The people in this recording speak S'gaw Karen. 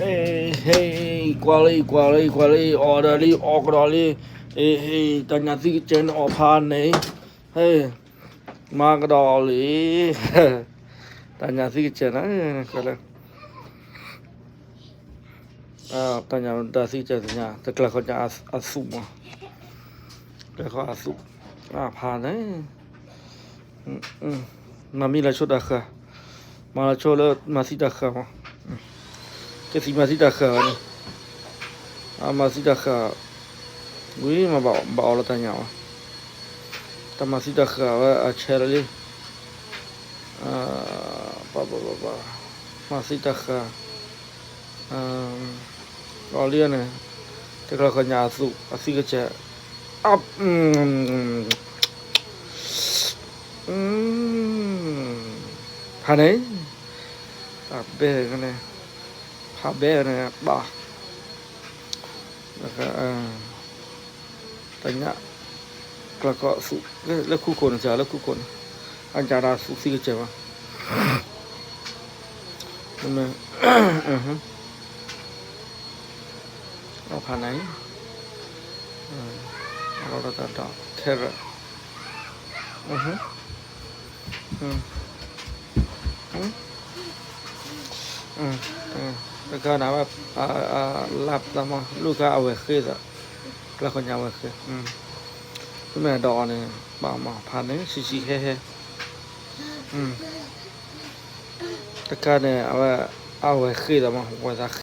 ဟ့ၣ် ဟ့ၣ် ကွၢ်လံ ကွၢ်လံ ကွၢ်လံ အီၣ်ဒီးလံ အီၣ်ကဒီးလံ, ဟ့ၣ် ဟ့ၣ် တၢ်ညၣ်သံကစဲးန့ၣ်အီၣ်ဖးန့ၣ်, ဟ့ၣ် မၤကဒီးလံ, တၢ်ညၣ်သံကစဲးန့ၣ်, တၢ်ညၣ်တၢ်သံကစဲးတညၣ် တကျဲၤဃီညၣ်အသူၣ်မး, ကျဲၤဃီအသူၣ်, အဖးန့ၣ် မၤမံလီၤဆိတၢ်ဃၢၤ, မၤလီၤဆိလၢမၤသံတၢ်ဃၢၤမး, ကသံၣ်မၤသံတၢ်ဃၢၤန့ၣ်, အမၤသံတၢ်ဃၢၤ, ဝံၤမၤဘၣ်အီၣ်လီၤတၢ်ညၣ်ဝဲ, တၢ်မၤသံတၢ်ဃၢၤဝဲအဆဲးလီၤလံ, ပှၤပှၤပှၤပှၤ, မၤသံတၢ်ဃၢၤ, အီၣ်လံန့ၣ်, တကျဲၤဃီညၣ်အသူၣ် အသံကစဲး, အ ဖးန့ၣ်, တၢ်ဘဲန့ၣ်, ဖးဘဲန့ၣ် ဘၣ်, တၢ်ညၣ်, ကျဲၤဃီအသူၣ်, လၢခိခိၣ်န့ၣ် စၢလၢခိခိၣ်န့ၣ်, အညၣ်ဒီးအသူၣ်သံကစဲးဘၣ်, မ့ၢ် အဖးန့ၣ်, အလီၤတၢ်ဒီး carrot, တခါန့ၣ်ဝဲ, လၢပသးမး လူၢ်ခါအဝဲၢ်ဃ့သး, ကျဲၤဃီညၣ်အဝဲၢ်ဃ့, မ့ၢ်ဒီးအီၤန့ၣ် ဘၣ်မး ဖးန့ၣ် ဆံးဆံးဟဲဟဲ, တခါန့ၣ် အဝဲ အဝဲၢ်ဃ့သးမး ဝဲၢ်သး